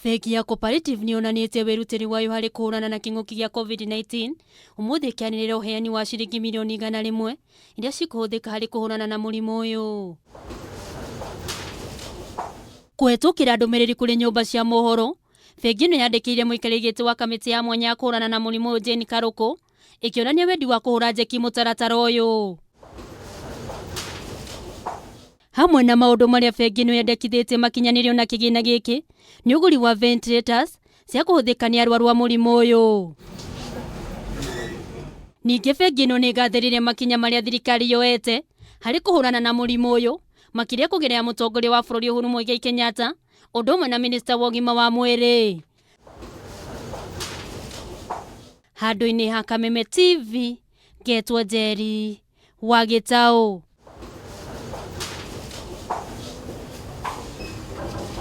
Bengi ya Cooperative nĩ yonanĩtie wĩrutĩri wayo harĩ kũhũrana na kĩng'ũki gĩa COVID-19, ũmũthĩ ĩkĩanĩrĩra ũheani wa ciringi mirioni 100 iria cikũhũthĩka harĩ kũhũrana na mũrimũ ũyũ. Kũhetũkĩra ndũmĩrĩri kũrĩ nyũmba cia mohoro, bengi ĩno yandĩkĩire mũikarĩri gĩtĩ wa kamĩtĩ ya mwanya ya kũhũrana na mũrimũ ũyũ Jane Karuku, ĩkĩonania wendi wa kũhũra njeki mũtaratara ũyũ. Hamwe na maũndũ marĩa bengi ĩno yendekithĩtie makinyanĩrio na kĩgĩna gĩkĩ nĩ ũgũri wa ventilators cia kũhũthĩka nĩ arwaru a mũrimũ ũyũ. Ningĩ bengi ĩno nĩ ĩgathĩrĩirie makinya marĩa thirikari yoete harĩ kũhũrana na mũrimũ ũyũ, makĩria kũgerera mũtongoria wa bũrũri Uhuru Muigai Kenyatta, ũndũ ũmwe na minista wa ũgima wa mwĩrĩ. Handũ-inĩ ha Kameme TV, ngetwo Njeri wa Gĩtaũ.